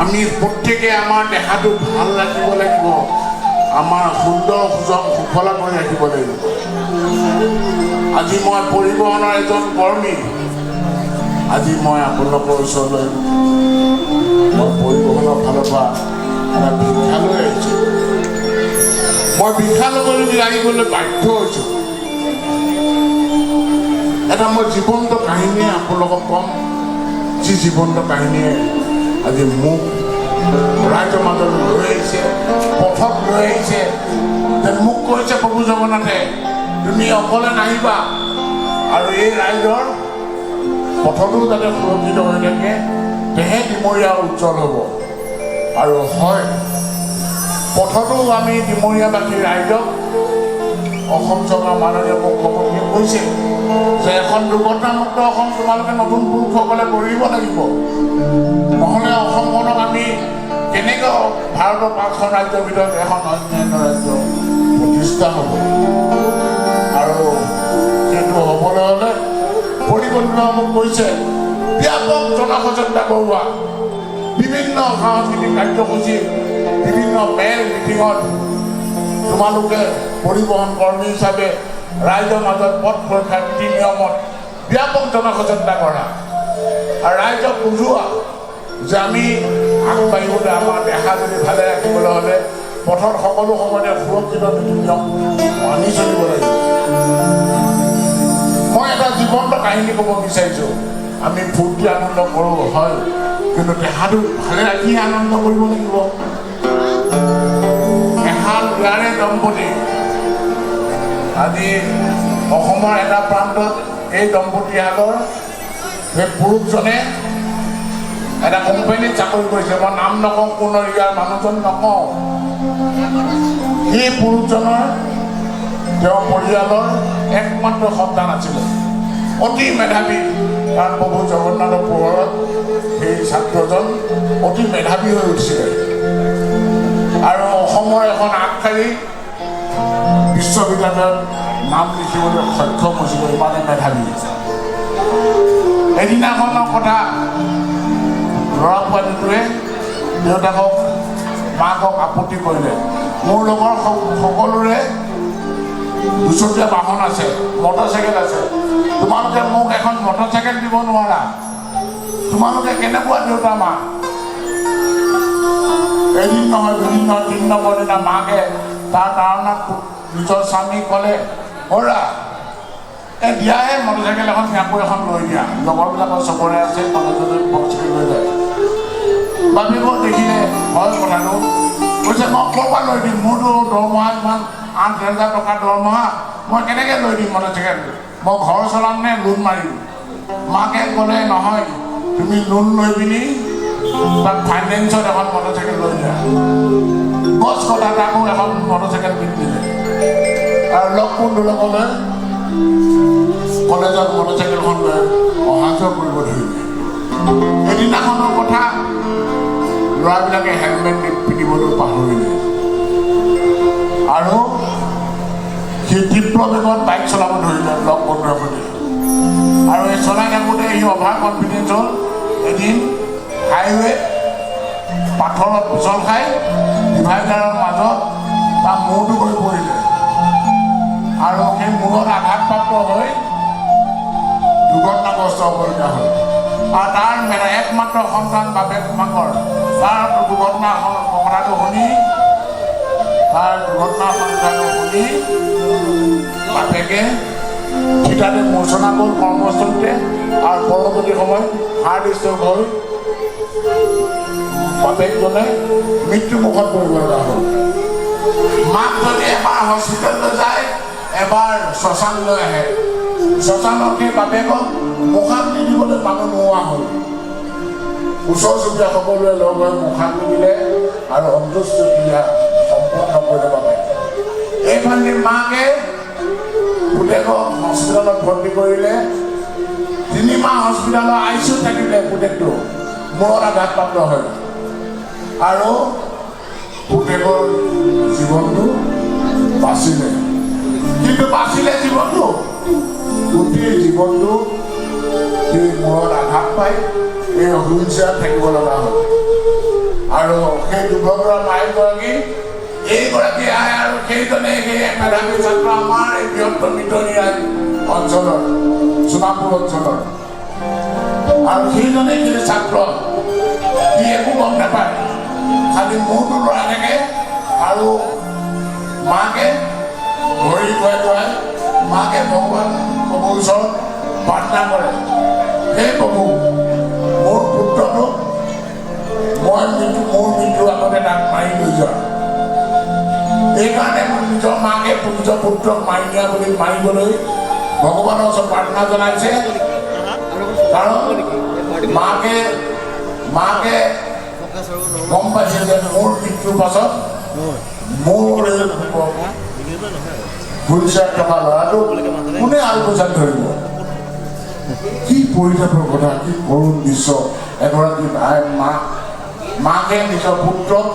আমি প্ৰত্যেকে আমাৰ দেহাটো ভাল ৰাখিব লাগিব, আমাৰ সুন্দৰ সুজং সুফলা কৰি ৰাখিব লাগিব। আজি মই পৰিবহণৰ এজন কৰ্মী। আজি মই আপোনালোকৰ ওচৰলৈ মই পৰিবহণৰ ফালৰ পৰা এটা ভিক্ষা লৈ আহিছোঁ। মই ভিক্ষা ল'বলৈ আহিবলৈ বাধ্য হৈছোঁ। এটা মই জীৱন্ত কাহিনীয়ে আপোনালোকক ক'ম, যি জীৱন্ত কাহিনীয়ে আজি মোক ৰাইজৰ মাজলৈ লৈ আহিছে, পথত লৈ আহিছে, যে মোক কৈছে প্ৰভু জগন্নাথে, তুমি অকলে নাহিবা আৰু এই ৰাইজৰ পথতো যাতে সুৰক্ষিত হৈ থাকে, তেহে ডিমৰীয়া উজ্জ্বল হ'ব। আৰু হয়, পথতো আমি ডিমৰীয়াবাসী ৰাইজক অসম চৰকাৰ মাননীয় মুখ্যমন্ত্ৰীয়ে কৈছে যে এখন দুৰ্ঘটনামুক্ত অসম তোমালোকে নতুন পুৰুষসকলে গঢ়িব লাগিব। নহ'লে অসমখনক আমি কেনেকৈ ভাৰতৰ পাঁচখন ৰাজ্যৰ ভিতৰত এখন অন্যান্য ৰাজ্য প্ৰতিষ্ঠা হ'ব? আৰু সেইটো হ'বলৈ হ'লে পৰিকল্পনা মোক কৈছে, ব্যাপক জনসচেতনতা কৰোৱা, বিভিন্ন সাংস্কৃতিক কাৰ্যসূচী, বিভিন্ন মেল মিটিঙত তোমালোকে পৰিবহণ কৰ্মী হিচাপে ৰাইজৰ মাজত পথ সুৰক্ষা নীতি নিয়মত ব্যাপক জনসচেতনতা কৰা আৰু ৰাইজক বুজোৱা যে আমি আগবাঢ়িবলৈ, আমাৰ দেহা যদি ভালে ৰাখিবলৈ হ'লে পথত সকলো সময়তে সুৰক্ষিত নীতি নিয়ম মানি চলিব লাগিব। মই এটা জীৱন্ত কাহিনী ক'ব বিচাৰিছোঁ। আমি ফূৰ্তি আনন্দ কৰোঁ হয়, কিন্তু দেহাটো ভালে ৰাখি আনন্দ কৰিব লাগিব। এহাল ইয়াৰে দম্পতী, আজি অসমৰ এটা প্ৰান্তত এই দম্পতীহালৰ সেই পুৰুষজনে এটা কোম্পানীত চাকৰি কৰিছে। মই নাম নকওঁ, কোন ইয়াৰ মানুহজন নকওঁ। সেই পুৰুষজনৰ তেওঁৰ পৰিয়ালৰ একমাত্ৰ সন্তান আছিলে, অতি মেধাৱী। কাৰণ প্ৰভু জগন্নাথৰ পোহৰত সেই ছাত্ৰজন অতি মেধাৱী হৈ উঠিছিলে আৰু অসমৰ এখন আগশাৰী বিশ্ববিদ্যালয়ত নাম লিখিবলৈ সক্ষম হৈছিলে, ইমানে মেধাৱী। এদিনাখনৰ কথা, ল'ৰা পোৱালিটোৱে দেউতাকক মাকক আপত্তি কৰিলে, মোৰ লগৰ সকলোৰে দুচকীয়া বাহন আছে, মটৰচাইকেল আছে, তোমালোকে মোক এখন মটৰচাইকেল দিব নোৱাৰা? তোমালোকে কেনেকুৱা দেউতা মা? এদিন নহয়, দুদিন নহয়, তিনি নম্বৰ দিনা মাকে তাৰ তাৰণাত নিজৰ স্বামীক ক'লে, হৰা, এই দিয়াহে মটৰচাইকেল এখন, আকৌ এখন লৈ দিয়া, লগৰবিলাকৰ চবৰে আছে, কলেজলৈ মটৰচাইকেল লৈ যায়। বাপেকেও দেখিলে হয় কথাটো, কৈছে, মই ক'ৰ পৰা লৈ দিম? মোৰতো দৰমহা ইমান, 8000 টকা দৰমহা, মই কেনেকৈ লৈ দিম মটৰচাইকেল? মই ঘৰ চলাম নে লোন মাৰিম? মাকে ক'লে, নহয়, তুমি লোন লৈ পিনি তাত ফাইনেন্সত এখন মটৰচাইকেল লৈ দিয়া। গছ কটা তাকো এখন মটৰচাইকেল কিনি দিলে আৰু লগ বন্ধুৰ লগলৈ কলেজত মটৰচাইকেলখন লৈ অহা যোৱা কৰিব ধৰিলে। এদিনাখনৰ কথা, ল'ৰাবিলাকে হেলমেট পিন্ধিবলৈ পাহৰিলে আৰু সি তীব্ৰ বেগত বাইক চলাব ধৰিলে লগ বন্ধুৰ সৈতে। আৰু এই চলাই থাকোঁতে সি অভাৰ কনফিডেঞ্চ হ'ল। এদিন হাইৱেত পাথৰত পিছল খাই ডিভাইডাৰৰ মাজত তাৰ মূৰটো গৈ পৰিলে আৰু সেই মূৰত আঘাতপ্ৰাপ্ত হৈ দুৰ্ঘটনাগ্ৰস্ত হ'বলগীয়া হ'ল। আৰু তাৰ মানে একমাত্ৰ সন্তান বাপেক মাকৰ, তাৰ দুৰ্ঘটনা কথাটো শুনি, তাৰ দুৰ্ঘটনা সংখ্যাটো শুনি বাপেকে থিতাতে মূৰ্ছনা গ'ল কৰ্মস্থলীতে আৰু পৰৱৰ্তী সময়ত হাৰ্ট ষ্ট্ৰক হৈ বাপেকজনে মৃত্যু মুখত পৰিব লগা হ'ল। মাকজনী এবাৰ হস্পিটেললৈ যায়, এবাৰ শ্মশানলৈ আহে। শ্মশানত সেই বাপেকক মুখাগ্নি দিবলৈ মানুহ নোহোৱা হ'ল। ওচৰ চুবুৰীয়া সকলোৱে লগ হৈ মুখাগ্নি দিলে আৰু অন্ত্যেষ্টিক্ৰিয়া সম্পন্ন কৰিলে বাপেক। এইফালে মাকে পুতেকক হস্পিটেলত ভৰ্তি কৰিলে। 3 মাহ হস্পিটেলৰ আই চি ইউত থাকিলে। পুতেকটো মূৰত আঘাতপ্ৰাপ্ত হয় আৰু পুতেকৰ জীৱনটো বাচিলে। কিন্তু বাচিলে জীৱনটো, গোটেই জীৱনটো সেই মূৰত আঘাত পাই এই হুইল চেয়াৰত থাকিব লগা হ'ল। এই দুৰ্ভগীয়া মায়েকগৰাকী, এইগৰাকী আই আৰু সেইজনে সেই মেধাৱী ছাত্ৰ আমাৰ এই বৃহত্তৰ মিটনী অঞ্চলৰ সোণাপুৰ অঞ্চলৰ। আৰু সেইজনে কিন্তু ছাত্ৰ, সি একো গম নাপায়, খালি মূৰটো লৰাই থাকে আৰু মাকে ভৰি ধুৱাই ধুৱাই মাকে ভগৱান প্ৰভুৰ ওচৰত প্ৰাৰ্থনা কৰে, হে প্ৰভু, মোৰ পুত্ৰটোক মই মৃত্যু মোৰ মৃত্যুৰ আগতে তাক মাৰি লৈ যোৱা। এইকাৰণে মোৰ নিজৰ মাকে নিজৰ পুত্ৰক মাৰি নিয়া বুলি মাৰিবলৈ ভগৱানৰ ওচৰত প্ৰাৰ্থনা জনাইছে। কাৰণ মাকে গম পাইছে যে মোৰ মৃত্যুৰ পাছত মোৰ এই হুইল চেয়াৰত থকা ল'ৰাটোক কোনে আলপৈচান ধৰিব। কি পৰিতাপৰ কথা, কি কৰুণ দৃশ্য! এগৰাকী ভাই মাকে নিজৰ পুত্ৰক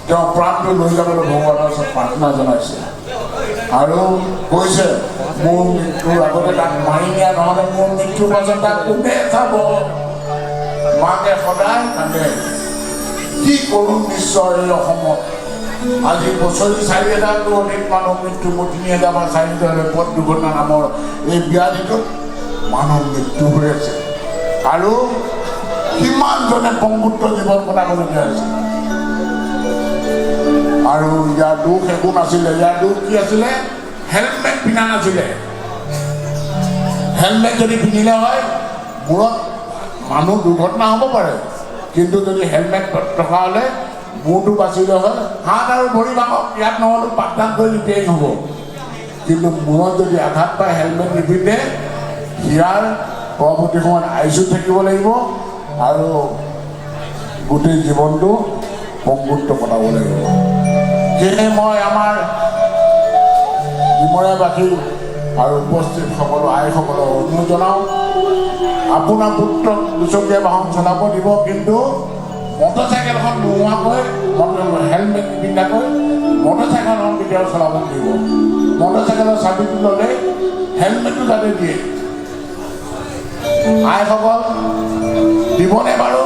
তেওঁ প্ৰাণটো লৈ যাবলৈ ভগৱানৰ ওচৰত প্ৰাৰ্থনা জনাইছে আৰু কৈছে, মোৰ মৃত্যুৰ আগতে তাক মাৰি নিয়া, নহ'লে মোৰ মৃত্যুৰ পাছত তাক কোনে চাব? মাকে সদায় কান্দে। কি কৰুণ দৃশ্য! এই অসমত আজি বছৰি 4000তকৈ অধিক মানুহ মৃত্যু, 3000 বা 4000 পথ দুৰ্ঘটনা নামৰ এই ব্যাধিটোত মানুহ মৃত্যু হৈ আছে আৰু কিমানজনে পংগুত্ব জীৱন কটাবলগীয়া হৈছে। আৰু ইয়াৰ দোষ একো নাছিলে। ইয়াৰ দোষ কি আছিলে? হেলমেট পিন্ধা নাছিলে। হেলমেট যদি পিন্ধিলে হয়, মূৰত মানুহ দুৰ্ঘটনা হ'ব পাৰে, কিন্তু যদি হেলমেট থকা হ'লে মূৰটো বাচিলে হয়। হাত আৰু ভৰি ভাঙক, ইয়াত নহ'লেও পাঠদান কৰি ৰিপেয়াৰিং হ'ব, কিন্তু মূৰত যদি আঘাত পায় হেলমেট নিপিন্ধে, ইয়াৰ পৰৱৰ্তী সময়ত আইচিইউত থাকিব লাগিব আৰু গোটেই জীৱনটো পংগুত্ব কটাব লাগিব। সেয়েহে মই আমাৰ ডিমৰীয়াবাসী আৰু উপস্থিত সকলো আইসকলক অনুৰোধ জনাওঁ, আপোনাৰ পুত্ৰক দুচকীয়া বাহন চলাব দিব, কিন্তু মটৰচাইকেলখন নোহোৱাকৈ, হেলমেট নিপিন্ধাকৈ মটৰচাইকেলখন কেতিয়াও চলাব নিদিব। মটৰচাইকেলৰ চাবিটো ল'লে হেলমেটটো যাতে দিয়ে। আইসকল, দিবনে বাৰু?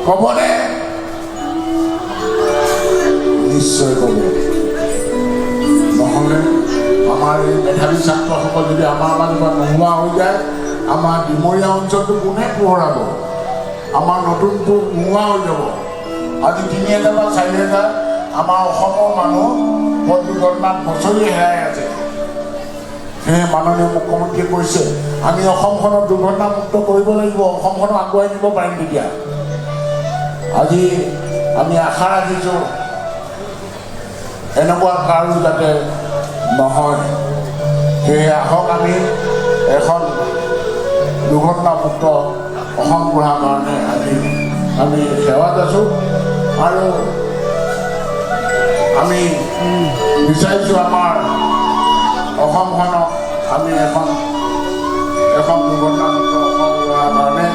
ক'বনে? নিশ্চয় ক'ব। নহ'লে আমাৰ এই মেধাৱী ছাত্ৰসকল যদি আমাৰ মাজৰ পৰা নোহোৱা হৈ যায়, আমাৰ ডিমৰীয়া অঞ্চলটো কোনে পোহৰাব? আমাৰ নতুনপুৰ নোহোৱা হৈ যাব। আজি 3000 বা 4000 আমাৰ অসমৰ মানুহ পথ দুৰ্ঘটনাত বছৰি হেৰাই আছে। সেয়ে মাননীয় মুখ্যমন্ত্ৰীয়ে কৈছে, আমি অসমখনক দুৰ্ঘটনামুক্ত কৰিব লাগিব, অসমখনক আগুৱাই নিব পাৰিম তেতিয়া। আজি আমি আশা ৰাখিছোঁ, এনেকুৱা কাৰো যাতে নহয়। সেয়ে আহক, আমি এখন দুৰ্ঘটনামুক্ত অসম গঢ়াৰ কাৰণে আজি আমি সেৱাত আছোঁ আৰু আমি বিচাৰিছোঁ আমাৰ অসমখনক আমি এখন এখন দুৰ্ঘটনামুক্ত অসম গঢ়াৰ কাৰণে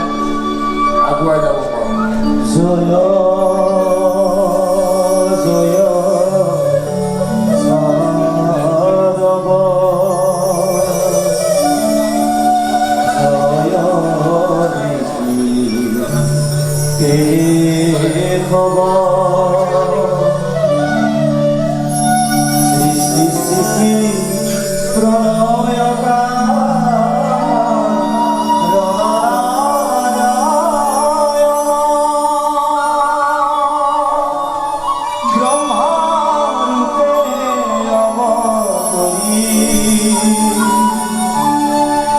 আগুৱাই যাব পাৰোঁ। জয় জয় যাদৱ, জয় কেশৱ, সৃষ্টি স্থিতি প্ৰলয় নাৰায়ণ, ব্ৰহ্মাৰূপে অৱতৰি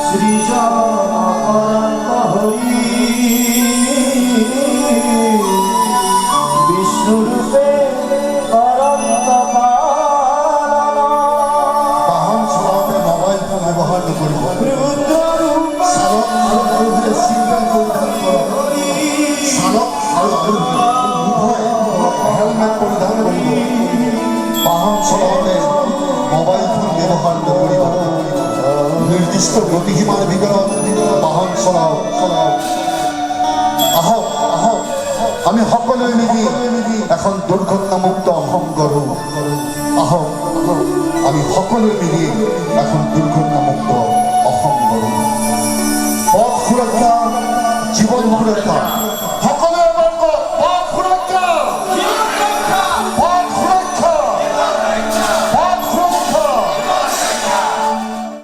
সৃজন কৰন্ত হৰি, বিষ্ণুৰূপে কৰন্ত পালন। বাহন চলাওঁতে মোবাইল ফোন ব্যৱহাৰ নকৰিব। ৰুদ্ৰৰূপে চালক আৰু আৰোহীয়ে চিট বেল্ট পৰিধান কৰক। চালক আৰু আৰোহী উভয়ে হেলমেট পৰিধান কৰিব। বাহন চলাওঁতে মোবাইল ফোন ব্যৱহাৰ নকৰিব। নিৰ্দিষ্ট গতিসীমাৰ ভিতৰত বাহন চলাওক, চলাওক। আহক, আহক, আমি সকলোৱে মিলি এখন দুৰ্ঘটনামুক্ত অসম গঢ়ো। আহক, আমি সকলোৱে মিলি এখন দুৰ্ঘটনা